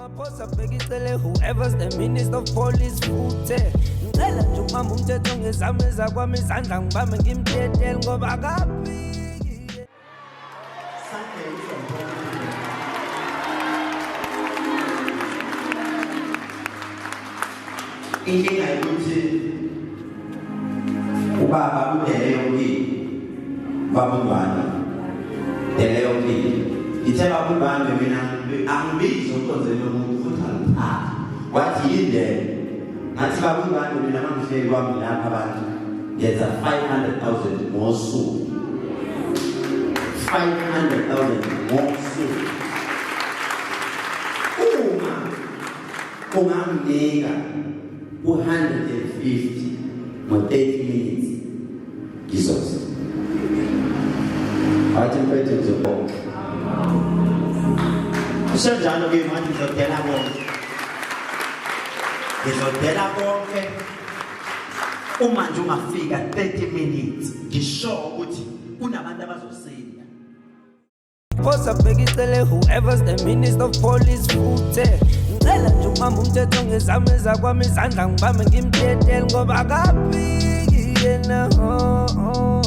Ramaphosa bheka icele, whoever's the minister of police futhe. Ngicela nje ukubamba umthetho ngezami ezakwami izandla, ngibambe ngimdedele ngoba akaphiki. Sunday uzongibona. Inkinga ukuthi ubaba udele yonke into. Baba uNdwandwe dele yonke into. Ngithe baba uNdwandwe mina angibizi ukonzela umuntu futhi angiphathi. Wathi yini leyo? Ngathi baba uNdwandwe mina mangihleli kwami lapha abantu ngenza 500,000 ngosuku. 500,000 ngosuku. Uma unganginika u-150 ngo-30 minutes ngizoza. Wathi mfethu ngizobonga. Kusenjalo ke manje ngizodela konke. Ngizodela konke. Uma nje ungafika 30 minutes ngisho ukuthi kunabantu abazosinda. Phosa bheka icele, whoever's the minister of police futhe. Ngicela nje ukubamba umthetho ngezami ezakwami izandla, ngibambe ngimdedele ngoba akaphiki yena, oh, oh.